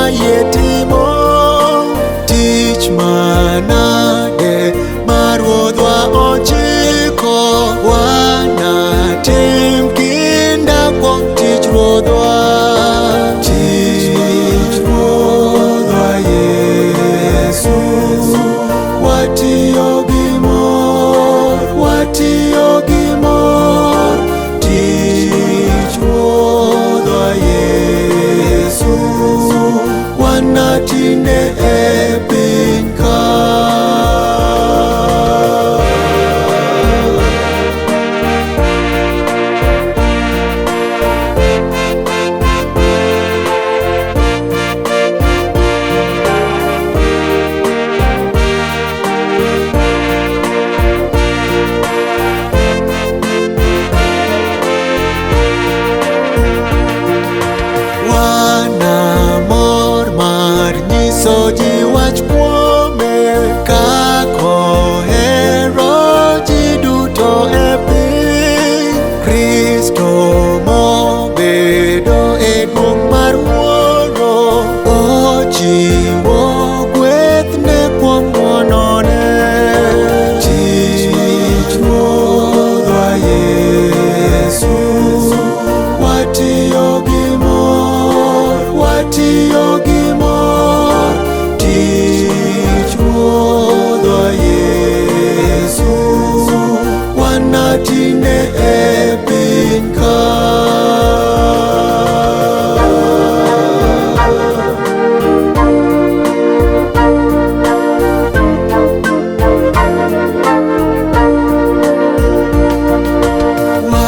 yie timo. Tich manade ma Ruodhwa ochiko, wanatim kinda kuom tich Ruodhwa. Tich Ruodhwa Yesu, watiyo gi mor, watiyo gi mor. Tich Ruodhwa Yesu, wanatine e piny ka. Wana mor mar nyiso ji wach kuome, kakohero ji duto e piny. Kristo mobedo e duong' mar Wuoro, ochiwo gwethne kuom ng'wonone. Tich Ruodhwa Yesu, watiyo gi mor, watiyo gi mor. Tich Ruodhwa Yesu, wanatine e piny ka.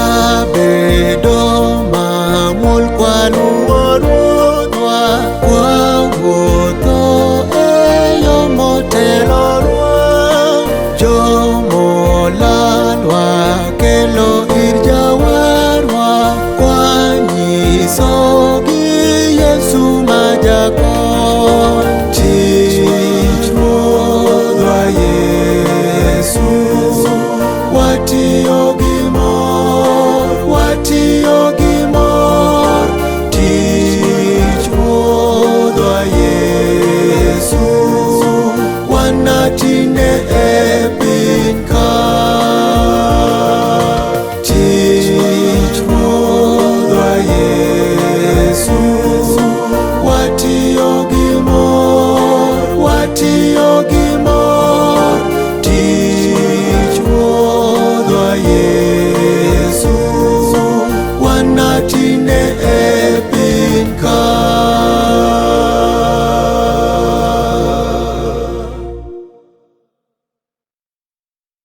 Wabedo mamuol kwaluwo Ruodhwa, kwawuotho e yo motelonwa. Jomolal wakelo ir Jawarwa, kwanyisogi Yesu ma Jakony. Tich Ruodhwa Yesu, watiyo gi mor, watiyo gi mor. Tich Ruodhwa Yesu, wanati